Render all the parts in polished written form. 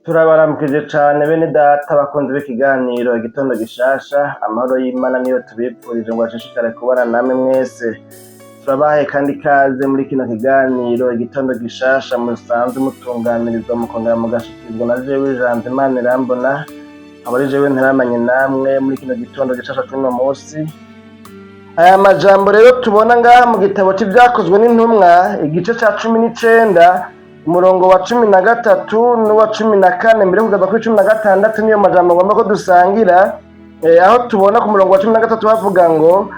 Turabaramukije cane bene data bakunzi b'ikiganiro Igitondo Gishasha. Amahoro y'Imana niyo tubipfurije ngo ashishikare kubana namwe mwese. Turabahaye kandi ikaze muri kino kiganiro Igitondo Gishasha, musanzwe mutunganirizwa mukongera mugashikirizwa na jewe Janvier Manirambona, aba ari jewe nteramanye namwe muri kino gitondo gishasha c'uno musi. Aya majambo rero tubona ngaha mu gitabo c'Ivyakozwe n'Intumwa, igice ca 19, umurongo wa 13 n'uwa 14 mbere kugeza kuri 16, niyo majambo ngomba ko dusangira. Aho tubona ku murongo wa 13 bavuga ngo: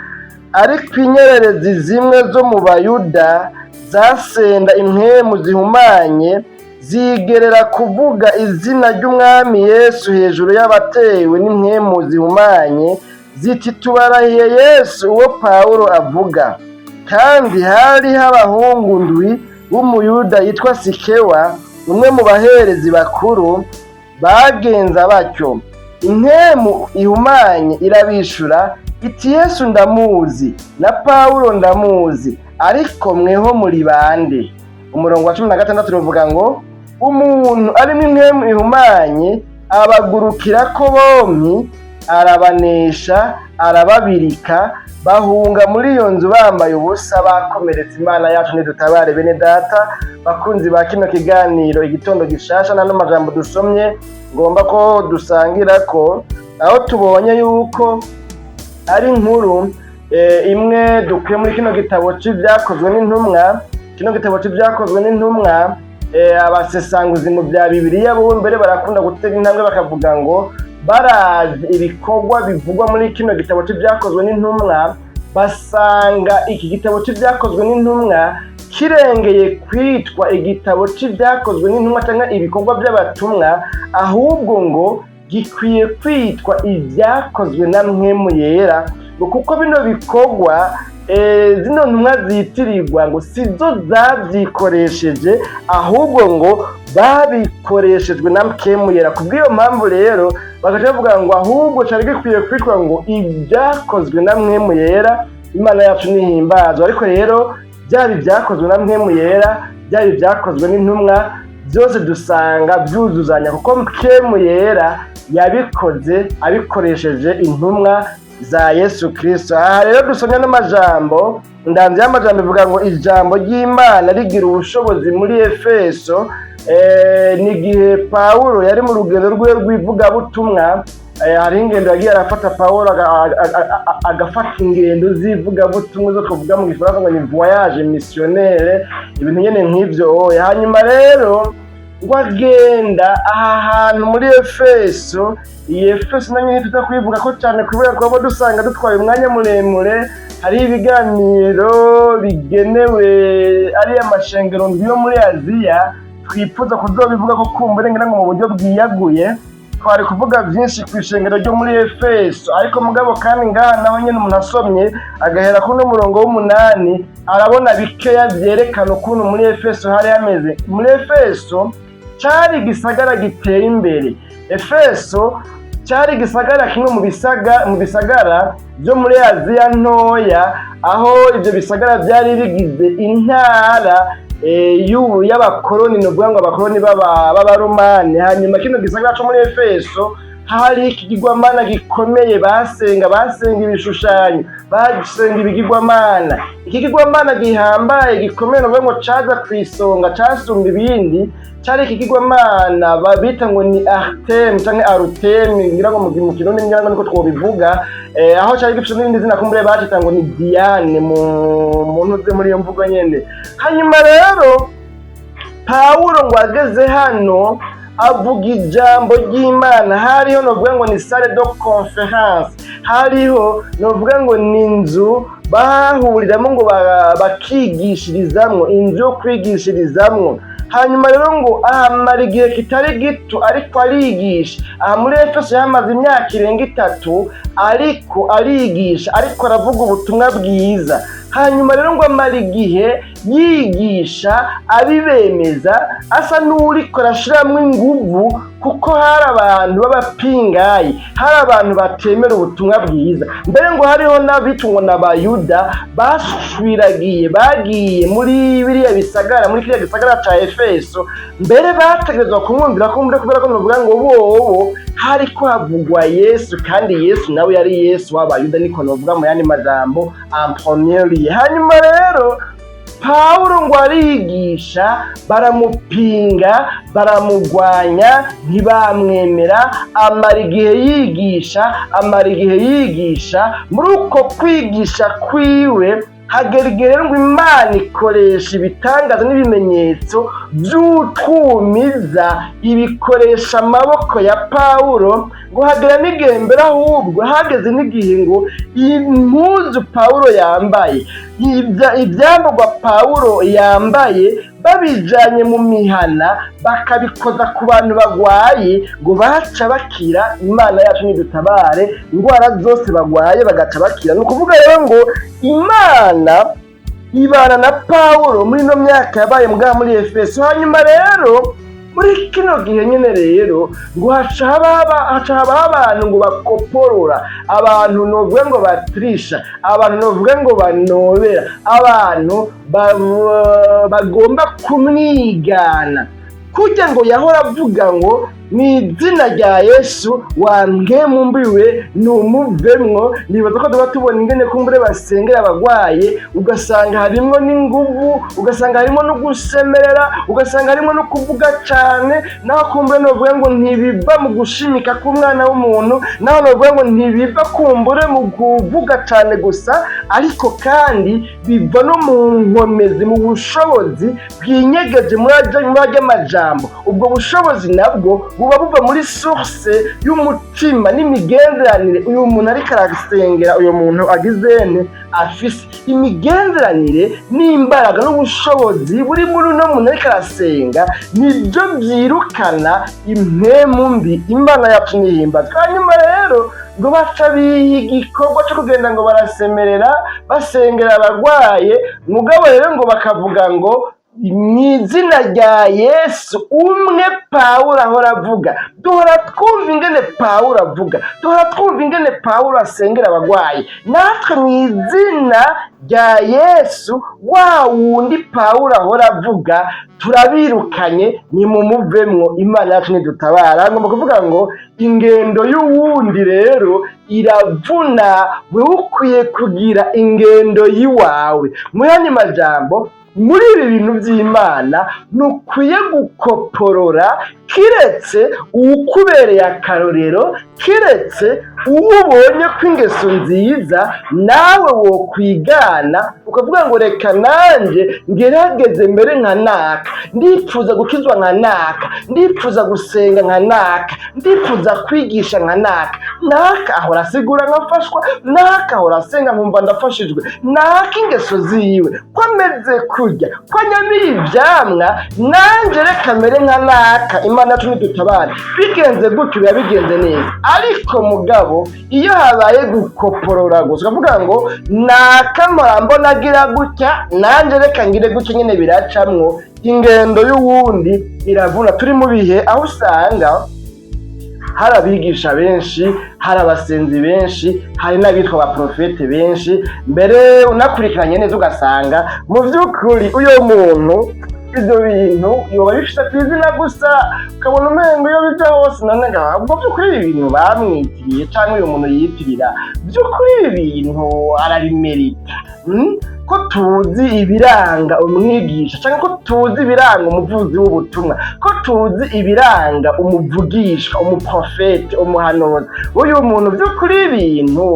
"Ariko inyererezi zimwe zo mu Bayuda zasenda impwemu zihumanye zigerera kuvuga izina ry'Umwami Yesu hejuru y'abatewe n'impwemu zihumanye, ziti: 'Tubarahiye Yesu uwo Pawulo avuga.' Kandi hariho abahungu ndwi b'Umuyuda yitwa Sikewa, umwe mu baherezi bakuru, bagenza batyo. Impwemu ihumanye irabishura iti: 'Yesu ndamuzi, na Pawulo ndamuzi, ariko mweho muri bande?' Umurongo wa 16 uruvuga ngo: 'Umuntu arimo impwemu ihumanye abagurukirako bompi, arabanesha, arababirika, bahunga muri iyo nzu bambaye ubusa, bakomeretse.' Imana yacu nidutabare. Bene data bakunzi ba kino kiganiro Igitondo Gishasha, n'ano majambo dusomye ngomba ko dusangira ko aho tubonye yuko ari inkuru imwe dukuye muri kino gitabo c'Ivyakozwe n'Intumwa. Kino gitabo c'Ivyakozwe n'Intumwa, abasesanguzi mu bya Bibiliya bo mbere barakunda gutega intambwe bakavuga ngo barazi ibikorwa bivugwa muri kino gitabo c'Ivyakozwe n'Intumwa, basanga iki gitabo c'Ivyakozwe n'Intumwa kirengeye kwitwa igitabo c'Ivyakozwe n'Intumwa cyangwa ibikorwa by'abatumwa, ahubwo ngo gikwiye kwitwa Ibyakozwe na Mpwemu Yera, ngo kuko bino bikorwa zino ntumwa zitirirwa ngo sizo zabyikoresheje, ahubwo ngo babikoreshejwe na Mpwemu Yera. Kubw'iyo mpamvu rero bagaca bavuga ngo ahubwo cari gikwiye kwitwa ngo Ibyakozwe na Mpwemu Yera. Imana yacu nihimbazwa. Ariko rero byaba Ibyakozwe na Mpwemu Yera, byaba Ibyakozwe n'Intumwa, byose dusanga byuzuzanya, kuko Mpwemu Yera yabikoze abikoresheje intumwa za Yesu Kristo. Aha rero dusomye n'amajambo, indanzi y'amajambo ivuga ngo: "Ijambo ry'Imana rigira ubushobozi muri Efeso." Ni igihe Pawulo yari mu rugendo rwiwe rw'ivugabutumwa. Hariho ingendo yagiye arafata Pawulo, agafata ingendo z'ivugabutumwa, zo twavuga mu Gifaransa ngo ni voyage missionnaire, ibintu nyene nk'ivyo. Oya, hanyuma rero ngo agenda aha hantu muri Efeso. Iyi Efeso nayo ntituza kuyivuga ko cyane kubera ko dusanga dutwaye umwanya muremure. Hariho ibiganiro bigenewe ari amashengero ndwi yo muri Aziya twifuza kuzobivuga ko kumbure ngira ngo mu buryo bwiyaguye twari kuvuga byinshi ku ishengero ryo muri Efeso. Ariko mugabo kandi ngaha naho nyine umuntu asomye agahera kuri uno murongo w'umunani arabona bikeya byerekana ukuntu muri Efeso hari hameze. Muri Efeso cyari igisagara giteye imbere. Efeso cyari igisagara kimwe mu bisagara byo muri Aziya Ntoya, aho ibyo bisagara byari bigize intara y'ubu y'abakoroni, ni ukuvuga ngo abakoroni b'Abaromani. Hanyuma kino gisagara co muri Efeso hari ikigirwamana gikomeye basenga, basenga ibishushanyo, basenga ibigirwamana. Ikigirwamana gihambaye gikomeye, ni ngo caza ku isonga, casumba ibindi, cari ikigirwamana babita ngo ni Arteme canke Arutemi, ngira ngo mu Kirundi ngira ngo niko twobivuga. Aho cari gifise n'irindi zina kumbure bacita ngo ni Diane mu ntuze muri iyo mvugo nyene. Hanyuma rero Pawulo ngo ageze hano avuga ijambo ry'Imana. Hariho novuga ngo ni salle de conférence, hariho novuga ngo ni inzu bahuriramo ngo bakigishirizamwo, inzu yo kwigishirizamwo. Hanyuma rero ngo ahamara igihe kitari gito ariko arigisha. Aha muri Efeso yahamaze imyaka irenga 3 ariko arigisha, ariko aravuga ubutumwa bwiza. Hanyuma rero ngo amara igihe yigisha, abibemeza, asa n'uwuriko arashiramwo inguvu, kuko hari abantu b'abapingayi, hari abantu batemera ubutumwa bwiza. Mbere ngo hariho n'abitwa ngo n'Abayuda bashwiragiye, bagiye muri biriya bisagara, muri kiriya gisagara ca Efeso. Mbere bategerezwa kumwumvira ko mbere, kubera ko novuga ngo bobo hariko havugwa Yesu, kandi Yesu nawe yari Yesu w'Abayuda, niko novuga mu yandi majambo, en premier lieu. Hanyuma rero Pawulo ngo arigisha, baramupinga, baramugwanya, ntibamwemera. Amara igihe yigisha, amara igihe yigisha. Muri uko kwigisha kwiwe hagera igihe rero ngo Imana ikoresha ibitangaza n'ibimenyetso by'utwumiza, ibikoresha amaboko ya Pawulo. Ngo hagera n'igihe mbere, ahubwo hageze n'igihe ngo impuzu Pawulo yambaye, ibyambarwa Pawulo yambaye, babijanye mu mihana bakabikoza ku bantu bagwaye, ngo baca bakira. Imana yacu nidutabare, indwara zose bagwaye bagaca bakira. Ni ukuvuga rero ngo Imana ibana na Pawulo muri ino myaka yabaye mbwa muri Efeso. Hanyuma rero muri kino gihe nyine rero ngo haca habaho abantu ngo bakoporora, abantu novuga ngo batirisha, abantu novuga ngo banobera, abantu bagomba kumwigana, kugira ngo yahora avuga ngo mu izina rya Yesu wambwemumbiwe numuvemwo. Nibaza ko tuba tubona ingene kumbure basengera abagwaye, ugasanga harimwo n'inguvu, ugasanga harimo no gusemerera, ugasanga harimo no kuvuga cane. Naho kumbure novuga ngo ntibiva mu gushimika k'umwana w'umuntu, naho novuga ngo ntibiva kumbure mu kuvuga cane gusa, ariko kandi biva no mu nkomezi, mu bushobozi bwinyegeje muri arya majambo. Ubwo bushobozi nabwo buba buva muri source y'umutima n'imigenderanire uyu muntu ariko arasengera, uyu muntu agizene afise imigenderanire n'imbaraga n'ubushobozi buri muri uno muntu ariko arasenga, nibyo byirukana impemu mbi. Imana yacu nihimbazwa. Hanyuma rero ngo baca biha igikorwa cyo kugenda ngo barasemerera, basengera abarwaye. Mugabo rero ngo bakavuga ngo mu izina rya Yesu umwe Pawulo ahora avuga. Duhora twumva ingene Pawulo avuga, duhora twumva ingene Pawulo asengera abagwayi. Natwe mu izina rya Yesu wa wundi Pawulo ahora avuga turabirukanye, nimumuvemwo. Imana yacu nidutabara. Ngomba kuvuga ngo ingendo y'uwundi rero iravuna. Wewe ukwiye kugira ingendo y'iwawe. Mu yandi majambo, muri ibi bintu by'Imana ntukwiye gukoporora, kiretse uwukubereye akarorero, kiretse uwo ubonye ko ingeso nziza nawe wokwigana, ukavuga ngo reka nanjye ngerageze mbere nka naka, ndipfuza gukizwa nka naka, ndipfuza gusenga nka naka, ndipfuza kwigisha nka naka. Naka ahora asigura nkafashwa, naka ahora asenga nkumva ndafashijwe, naka ingeso ziwe ko ameze kurya, ko anyamira ivyamwa, nanje reka mere nka naka. Imana yacu nidutabare. Bigenze gutyo biba bigenze neza. Ariko mugabo iyo habaye gukoporora gusa, ukavuga ngo naka mpora mbona agira gutya, nanje reka ngire gutya nyene, biracamwo. Ingendo y'uwundi iravuna. Turi mu bihe aho usanga hari abigisha benshi, hari abasenzi benshi, hari n'abitwa abaprofete benshi. Mbere unakurikiranye neza ugasanga mu by'ukuri uyo muntu ibyo bintu yoba bifite ku izina gusa, ukabona umengo iyo bija hose. None ngaho ubwo by'ukuri ibi bintu bamwitiriye cyangwa uyu muntu yitirira, by'ukuri ibi bintu arabimerita? Ko tuzi ibiranga umwigisha, cyangwa ko tuzi ibiranga umuvuzi w'ubutumwa, ko tuzi ibiranga umuvugishwa, umuprofete, umuhanuzi, uyu muntu by'ukuri ibintu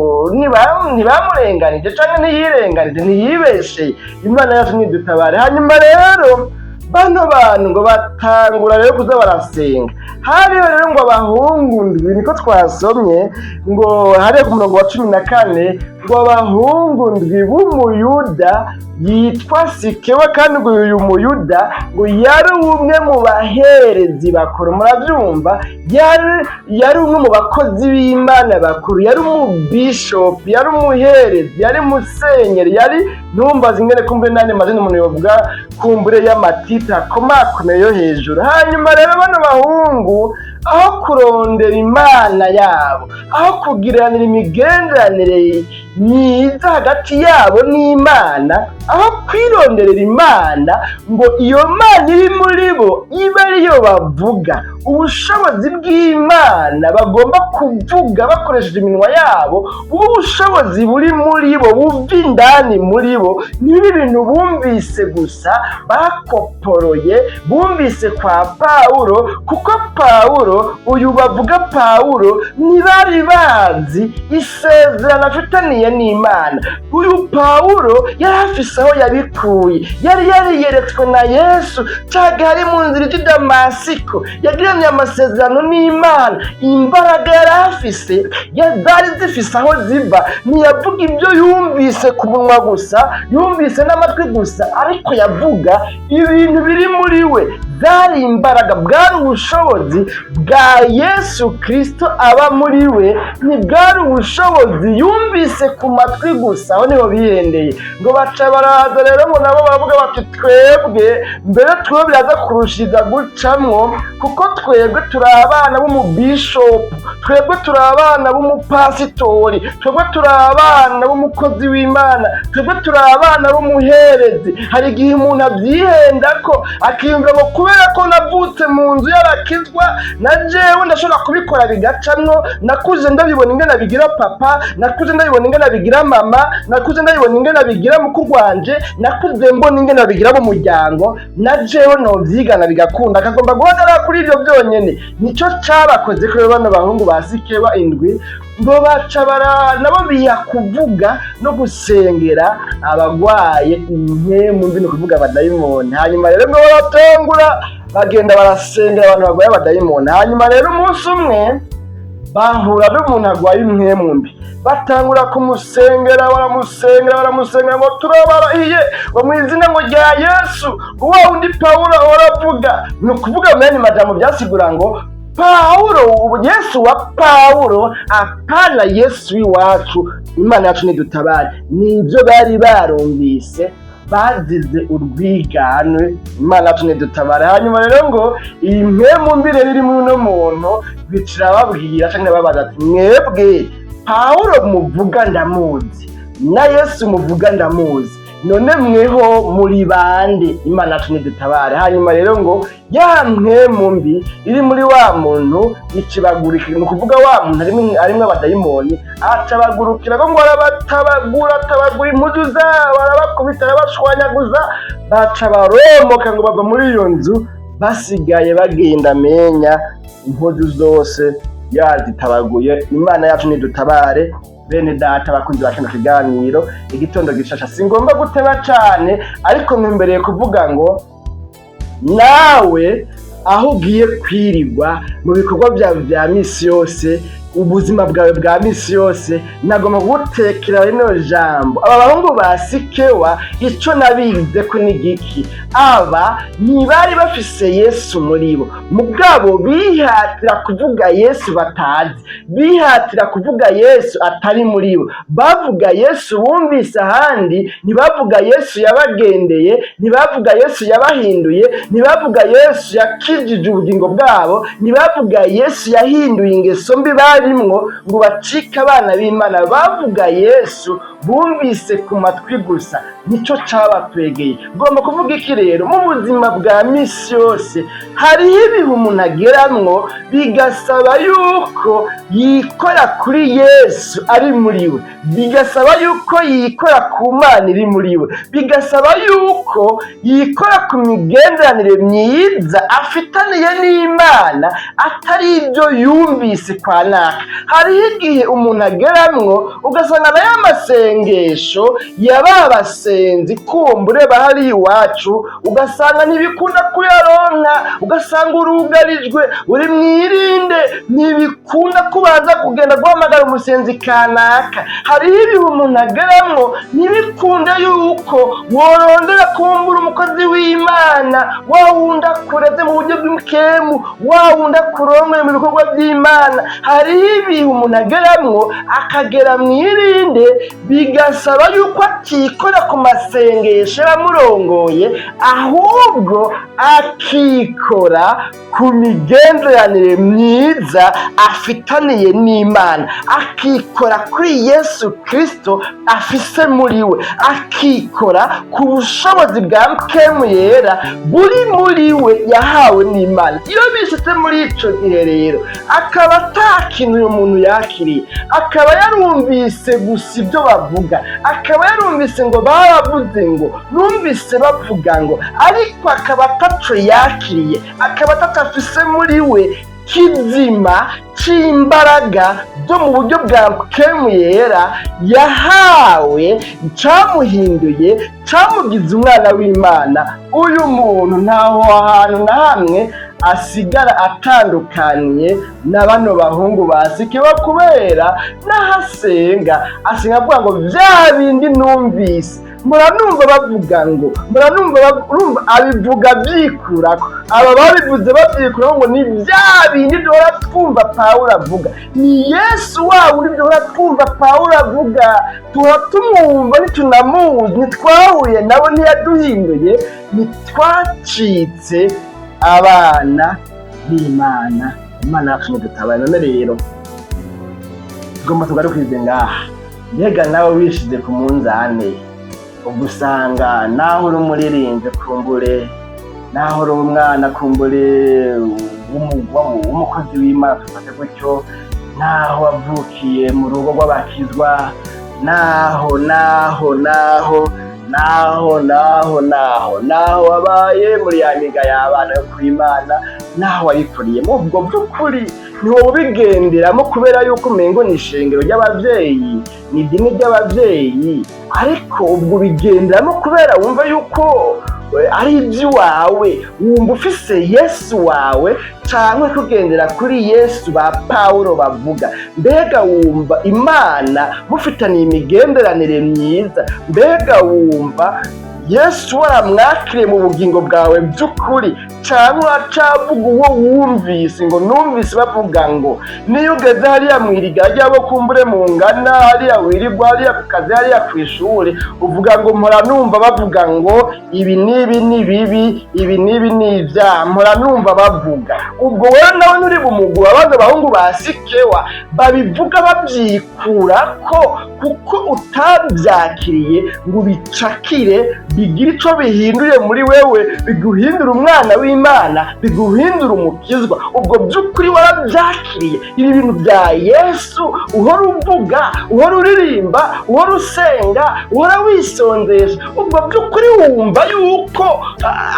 ntibamurenganije cyangwa ntiyirenganije, ntiyibesheye? Imana yacu nidutabare. Hanyuma rero bano bantu ngo batangura rero kuza barasenga. Hariho rero ngo abahungu ndwi, niko twasomye ngo hariyo ku murongo wa 14, ngo abahungu ndwi b'Umuyuda yitwa Sikewa, kandi ngo uyu Muyuda ngo yari umwe mu baherezi bakuru. Murabyumva, yari umwe mu bakozi b'Imana bakuru, yari umubishopu, yari umuherezi, yari musenyeri, yari Ntumbaze ingene kumbe nane mazina umuntu yovuga kumbure y'amatita akomakomeye yo hejuru. Hanyuma rero bano bahungu, aho kurondera Imana yabo, aho kugiranira imigenderanire myiza hagati yabo n'Imana, aho kwironderera Imana ngo iyo Mana iri muri bo ibe ariyo bavuga, ubushobozi bw'Imana bagomba kuvuga bakoresheje iminwa yabo, ubushobozi buri muri bo buva indani muri bo, niba ibintu bumvise gusa bakoporoye, bumvise kwa Pawulo, kuko Pawulo uyu bavuga Pawulo ntibari bazi isezerano afitaniye n'Imana. Uyu Pawulo yari afise aho yabikuye, yari yariyeretswe na Yesu caga ari mu nzira ija i Damasiko, yagiranye amasezerano n'Imana. Imbaraga yari afise zari zifise aho ziva. Ntiyavuga ibyo yumvise ku munwa gusa, yumvise n'amatwi gusa, ariko yavuga ibintu biri muri we. Zari imbaraga, bwari ubushobozi bwa Yesu Kristo aba muri we, ntibwari ubushobozi yumvise ku matwi gusa. Aho niho bihendeye, ngo baca baraza rero, ngo nabo baravuga bati: "Twebwe mbere twebwe biraza kurushiza gucamwo, kuko twebwe turi abana b'umubishopu, twebwe turi abana b'umupasitori, twebwe turi abana b'umukozi w'Imana, twebwe turi abana b'umuherezi." Hari igihe umuntu abyihenda ko akiyumva ngo kubera ko navutse mu nzu y'abakizwa, na jewe ndashobora kubikora bigacamwo. Nakuze ndabibona ingana bigira papa, nakuze ndabibona ingana bigira mama, nakuze ndabibona ingana bigira mukuru wanje, nakuze mbona ingana bigira mu muryango, na jewe novyigana bigakunda. Akagomba guhagarara kuri ivyo byonyene. Nico cabakoze kuri bano bahungu ba Sikewa indwi, ngo baca bara nabo biha kuvuga no gusengera abagwaye impwemu mbi, ni ukuvuga abadayimoni. Hanyuma rero ngo baratangura bagenda barasengera abantu bagwaye abadayimoni. Hanyuma rero umunsi umwe bahura n'umuntu agwaye impwemu mbi, batangura kumusengera, baramusengera, baramusengera ngo: "Turabarahiye ngo mu izina ngo rya Yesu, ngo wa wundi Pawulo ahora avuga." Ni ukuvuga mu yandi majambo byasigura ngo Pawulo, ubu Yesu wa Pawulo, apana Yesu w'iwacu. Imana yacu nidutabare. Nibyo bari barumvise, bazize urwiganwe. Imana yacu nidutabare. Hanyuma rero ngo iyi mpwemu mbi rero iri muri uno muntu bicira babwira canke babaza ati: "Mwebwe Pawulo muvuga ndamuzi, na Yesu muvuga ndamuzi, none mweho muri bande?" Imana yacu nidutabare. Hanyuma rero ngo ya mpwemu mbi iri muri wa muntu ikibagurikira, ni ukuvuga wa muntu arimwo abadayimoni, acabagurukira ko ngo arabatabagura, atabagura impuzu zabo, arabakubita, arabashwanyaguza, baca baromoka ngo bava muri iyo nzu basigaye bagenda amenya impuzu zose yazitabaguye. Imana yacu nidutabare. Bene data bakunzi ba kino kiganiro Igitondo Gishasha, singomba guteba cane, ariko ntumbereye kuvuga ngo nawe aho ugiye kwirirwa mu bikorwa byawe bya misi yose, ubuzima bwawe bwa misi yose, nagomba kugutekera rino jambo. Aba bahungu ba Sikewa, ico nabize ko ni giki? Aba ntibari bafise Yesu muri bo, mugabo bihatira kuvuga Yesu batazi, bihatira kuvuga Yesu atari muri bo. Bavuga Yesu bumvise ahandi, ntibavuga Yesu yabagendeye, ntibavuga Yesu yabahinduye, ntibavuga Yesu yakijije ubugingo bwabo, ntibavuga Yesu yahinduye ingeso mbi barimwo ngo bacike abana b'Imana. Bavuga Yesu bumvise ku matwi gusa, nico cabakwegeye. Ugomba kuvuga iki rero? Mu buzima bwa misi yose hariho ibihe umuntu ageramwo bigasaba yuko yikora kuri Yesu ari muri we, bigasaba yuko yikora ku Mana iri muri we, bigasaba yuko yikora ku migenderanire myiza afitaniye n'Imana, atari ibyo yumvise kwa naka. Hariho igihe umuntu ageramwo ugasanga nayo masengesho ya ba basenzi kumbure bahari iwacu, ugasanga ntibikunda kuyaronka, ugasanga urugarijwe, uri mwirinde, ntibikunda kubanza kugenda guhamagara umusenzi kanaka. Hariho ibihe umuntu ageramwo ntibikunde yuko worondera kumbura umukozi w'Imana, wa wundi akureze mu buryo bw'imikemu, wa wundi akurongoye mu bikorwa by'Imana. Hariho Hariho ibihe umuntu ageramwo, akagera mw'irinde, bigasaba yuko atikora ku masengesho yamurongoye, ahubwo akikora ku migenderanire myiza afitaniye n'Imana, akikora kuri Yesu Kristo afise muri we, akikora ku bushobozi bwa Mpwemu Yera buri muri we yahawe n'Imana. Iyo bishitse muri ico gihe rero, akaba ata kintu uyu muntu yakiriye, akaba yarumvise gusa ibyo bavuga, akaba yarumvise ngo baravuze ngo numvise bavuga ngo, ariko akaba ataco yakiriye, akaba ataco afise muri we kizima c'imbaraga zo mu buryo bwa Mpwemu Yera yahawe, camuhinduye, camugize umwana w'Imana, uyu muntu ntaho hantu na hamwe asigara atandukaniye na bano bahungu ba Sikewa, kubera n'ahasenga asenga avuga ngo vya bindi numvise, muranumva bavuga ngo, muranumva urumva abivuga vyikurako. Aba babivuze babyikurako ngo ni vya bindi duhora twumva Pawulo avuga, ni Yesu wa wundi duhora twumva Pawulo avuga, tuhora tumwumva, ntitunamuzi, ntitwahuye nawe, ntiyaduhinduye, ntitwacitse abana b'Imana. Imana yacu ntidutabare. None rero tugomba tugarukirize ngaha. Mbega nawe wishize ku munzane, ubwo usanga naho uri umuririmbyi kumbure, naho uri umwana kumbure w'umukozi w'Imana, tufate gutyo, naho wavukiye mu rugo rw'abakizwa, naho naho naho naho naho naho naho wabaye muri ya miga y'abana yo kw'Imana, naho wayikuriyemo, ubwo by'ukuri ntiwoba ubigenderamo kubera yuko umengo ni ishengero ry'abavyeyi, ni idini ry'abavyeyi, ariko ubwo ubigenderamo kubera wumva yuko ari iby'iwawe, wumva ufise Yesu wawe, canke kugendera kuri Yesu ba Pawulo bavuga? Mbega wumva Imana mufitaniye imigenderanire myiza? Mbega wumva Yesu waramwakiriye mu bugingo bwawe by'ukuri, canke uracavuga uwo wumvise ngo numvise bavuga ngo? Niyo ugeze hariya mwiriga ryabo kumbure mungana, hariya wirirwa, hariya ku kazi, hariya kw'ishure, uvuga ngo mpora numva bavuga ngo ibi n'ibi ni bibi, ibi n'ibi ni ibyaha, mpora numva bavuga. Ubwo wewe nawe nturi bumugura bano bahungu ba Sikewa babivuga bavyikura ko, kuko utavyakiriye ngo ubicakire, bigira ico bihinduye muri wewe, biguhindura umwana w'Imana, biguhindura umukizwa. Ubwo by'ukuri warabyakiriye ibi bintu bya Yesu uhora uvuga, uhora uririmba, uhora usenga, uhora wisonzesha? Ubwo by'ukuri wumva yuko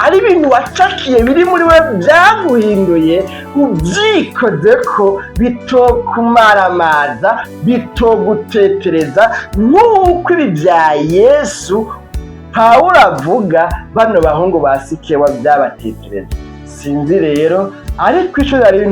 ari ibintu wacakiye biri muri we byaguhinduye, ubyikoze ko bitokumaramaza, bitogutetereza, nk'uko ibi bya Yesu Pawulo avuga bano bahungu ba Sikewa byabatetereza? Sinzi rero, ariko ico nari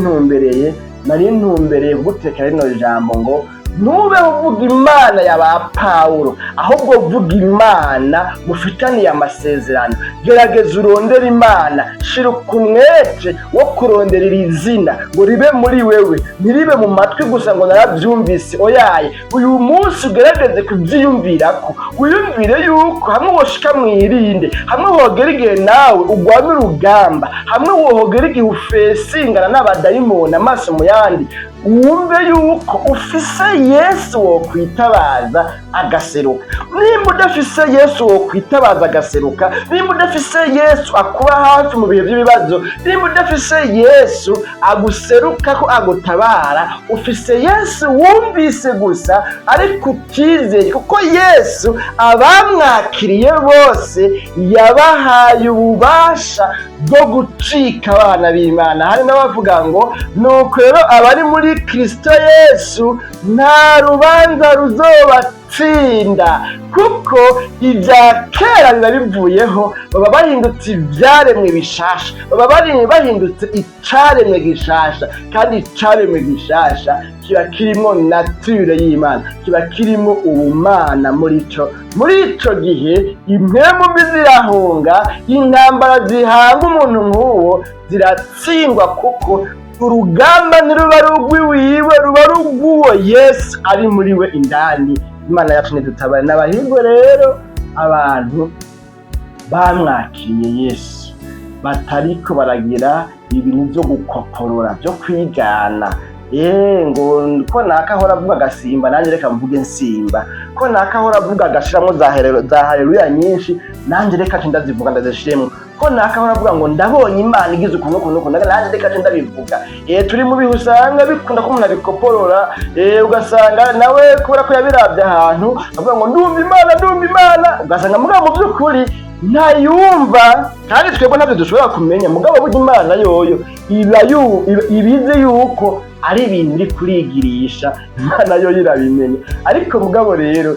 ntumbereye kugutekera rino jambo ngo ntube uvuga Imana ya ba Pawulo, ahubwo vuga Imana mufitaniye amasezerano. Gerageza urondere Imana, shira umwete wo kurondera iri zina ngo ribe muri wewe, ntiribe mu matwi gusa ngo narabyumvise. Oyaye, uyu munsi ugerageze kubyiyumvirako, wiyumvire yuko hamwe woshika mwirinde, hamwe wogera igihe nawe ugwana urugamba, hamwe wohogera igihe ufesingana n'abadayimoni amaso mu yandi, wumve yuko ufise Yesu wokwitabaza agaseruka. Nimba udafise Yesu wokwitabaza agaseruka, nimba udafise Yesu akuba hafi mu bihe by'ibibazo, nimba udafise Yesu aguseruka ko agutabara, ufise Yesu wumvise gusa ariko utizeye, kuko Yesu abamwakiriye bose yabahaye ububasha bwo gucika abana b'Imana. Hari n'abavuga ngo nuko rero abari muri Kristo Yesu nta rubanza ruzobatsinda, kuko ibya kera biba bivuyeho, baba bahindutse ibyaremwe bishasha, baba bahindutse icaremwe gishasha. Kandi icaremwe gishasha kiba kirimo nature y'Imana, kiba kirimo ubumana muri cyo. Muri ico gihe impwemu mbi zirahunga, intambara zihanga umuntu nk'uwo ziratsindwa, kuko Urugamba ntiruba rugwiwiwe, ruba rugw'uwo Yesu ari muri we indani. Imana yacu ntidutabare. N'abahirwe rero abantu bamwakiriye Yesu, batariko baragira ibintu vyo gukoporora, vyo kwigana. Ngo ko naka ahora avuga agasimba, nanjye reka mvuge nsimba. Ko naka ahora avuga agashiramwo za haleluya nyinshi, nanjye reka nce ndazivuga, ndazishiremwo. Ko naka ahora avuga ngo ndabonye Imana igize ukuntu ukuntu ukuntu, nanjye reka nce ndabivuga. Turi mu bihe usanga bikunda ko umuntu abikoporora. Ugasanga nawe kubera ko yabiravye ahantu avuga ngo ndumva Imana, ndumva Imana, ugasanga mugabo mu by'ukuri ntayumva. Kandi twebwe ntabyo dushobora kumenya, mugabo burya Imana yoyo iba ibizi yuko ari ibintu uri kurigirisha. Imana yo irabimenya. Ariko mugabo rero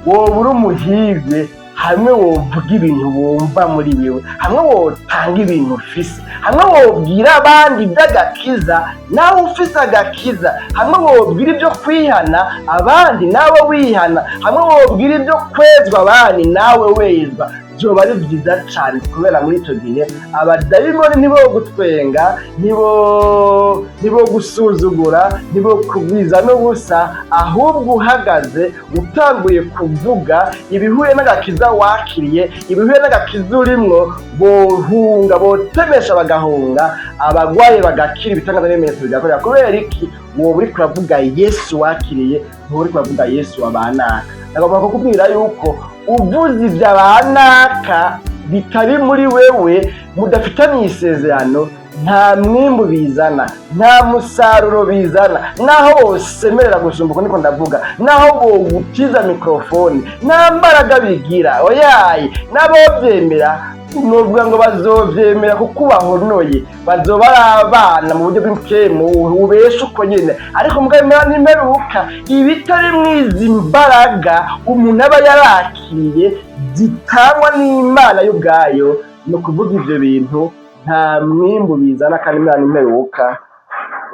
woba uri umuhigwe hamwe wovuga ibintu wumva muri wewe, hamwe wotanga ibintu ufise, hamwe wobwira abandi iby'agakiza nawe ufise agakiza, hamwe wobwira ibyo kwihana abandi nawe wihana, hamwe wobwira ibyo kwezwa abandi nawe wezwa, vyoba ari vyiza cane. Kubera muri ico gihe abadayimoni ntibo gutwenga, ntibo gusuzugura, ntibo kugwiza n'ubusa. Ahubwo uhagaze utanguye kuvuga ibihuye n'agakiza wakiriye, ibihuye n'agakiza urimwo, bohunga, botemesha bagahunga, abagwaye bagakira, ibitangaza n'ibimenyetso bigakorera. Kubera iki? Woba uriko uravuga Yesu wakiriye, ntuba uriko uravuga Yesu wabanaka. Nagomba kukubwira yuko uvuze ibya banaka bitari muri wewe, mudafitaniye isezerano, nta mwimbu bizana, nta musaruro bizana. Naho wosemerera gusumba uko niko ndavuga, naho wogutiza mikorofone, nta mbaraga bigira. Oyaye, n'abovyemera novuga ngo bazovyemera kuko ubahonoye, bazoba ari abana mu buryo bw'impwemu ubesha uko nyene. Ariko mugabo impera n'imperuka, ibitari mwizi mbaraga umuntu aba yarakiriye zitangwa n'Imana y'ubwayo, ni ukuvuga ivyo bintu nta mwimbu bizana. Kandi imana imperuka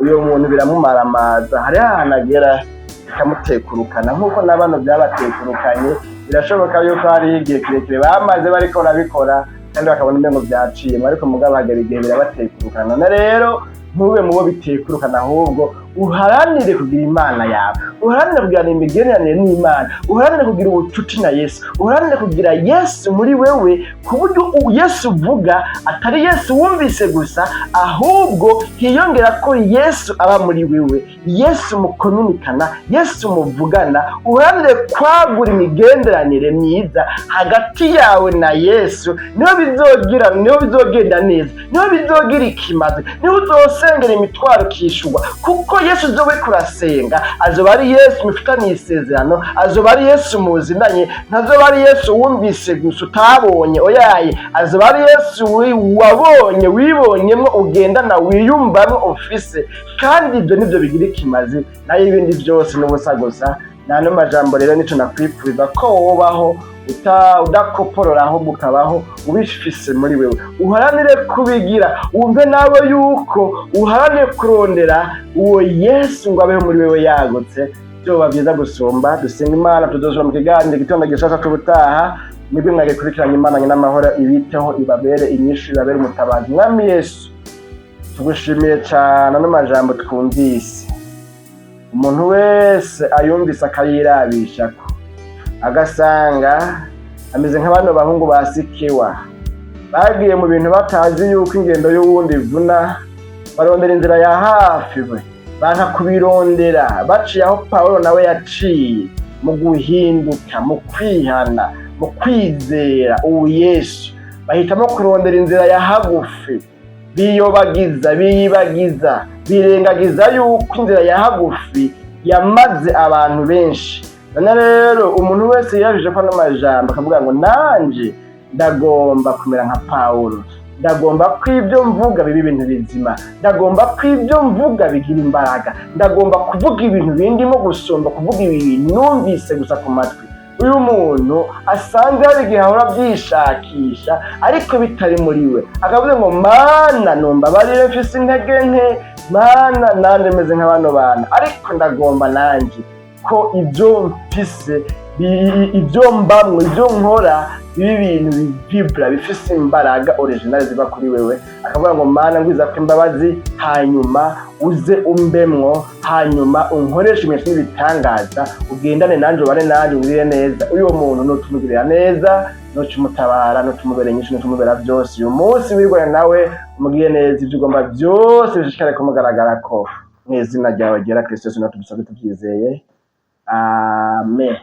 uyo muntu biramumaramaza. Hariho ahantu agera bikamutekurukana, nk'uko na bano byabatekurukanye. Birashoboka yuko hariho igihe kirekire bamaze bariko barabikora kandi bakabona umengo vyaciyemwo, ariko mugabo hagera igihe birabatekurukana. None rero ntube mubo bitekurukana, ahubwo uharanire kugira Imana yawe, uharanire kugirana imigenderanire n'Imana, uharanire kugira ubucuti na Yesu, uharanire kugira Yesu muri wewe, ku buryo Yesu uvuga atari Yesu wumvise gusa, ahubwo hiyongera ko Yesu aba muri wewe, Yesu mukominikana, Yesu muvugana. Uharanire kwagura imigenderanire myiza hagati yawe na Yesu. Niho bizogira, niho bizogenda neza, niho bizogira ikimazi, niho uzosengera imitwaro ukishurwa, kuko Yesu uzoba uriko urasenga azoba ari Yesu mufitaniye isezerano, azoba ari Yesu muzinanye, ntazoba ari Yesu wumvise gusa utabonye. Oyaye, azoba ari Yesu wabonye, wibonyemwo, ugendana, wiyumvamwo, ufise. Kandi ibyo nibyo bigira ikimazi, nayo ibindi byose n'ubusa gusa. Nano majambo rero nico nakwipfuza, ko wobaho udakoporora, ahubwo ukabaho ubifise muri wewe. Uharanire kubigira, wumve nawe yuko uharanire kurondera uwo Yesu ngo abeho muri wewe yagutse, byoba byiza gusumba. Dusenga Imana. Tuzosubira mu kiganiro Igitondo Gishasha c'ubutaha. Nibwo mwagikurikiranye. Imana n'amahoro ibiteho, ibabere inyishu, ibabere umutabazi. Mwami Yesu, tugushimiye cane n'amajambo twumvise. Umuntu wese ayumvise akayirabishako, agasanga ameze nka bano bahungu ba Sikiwa bagiye mu bintu batazi yuko ingendo y'uwundi ivuna, barondera inzira ya hafi, we banka kubirondera baciye aho Pawulo nawe yaciye mu guhinduka, mu kwihana, mu kwizera ubu Yesu. Bahitamo kurondera inzira ya hagufi, biyobagiza, biyibagiza, birengagiza yuko inzira ya hagufi yamaze abantu benshi. None rero umuntu wese yabije ko n'amajambo akavuga ngo nanje ndagomba kumera nka Pawulo, ndagomba ko ibyo mvuga biba ibintu bizima, ndagomba ko ibyo mvuga bigira imbaraga, ndagomba kuvuga ibintu bindimo gusumba kuvuga ibintu numvise gusa ku matwi, uyu muntu asanze hari igihe ahora abyishakisha ariko bitari muri we, akavuga ngo Mana numbabarire, mfise intege nke, Mana nanje meze nka bano bantu, ariko ndagomba nanje ko ibyo mfise Ibyo mbamwo, ibyo nkora, bibe ibintu bivibra, bifise imbaraga original ziva kuri wewe. Akavuga ngo: "Mana, ngwiza ko imbabazi, hanyuma uze umbemwo, hanyuma unkoreshe ibimenyetso n'ibitangaza, ugendane nanje, ubane nanje, ungirire neza." Uyo muntu nutumugirira neza, nucumutabara, nucumubera inyishu, nucumubera byose. Uyu munsi wirwane nawe, umugirire neza, ibyo ugomba byose bishishikare kumugaragarako. Mu izina ryawe ryera Kristo Yesu natubisabye tubyizeye, amen.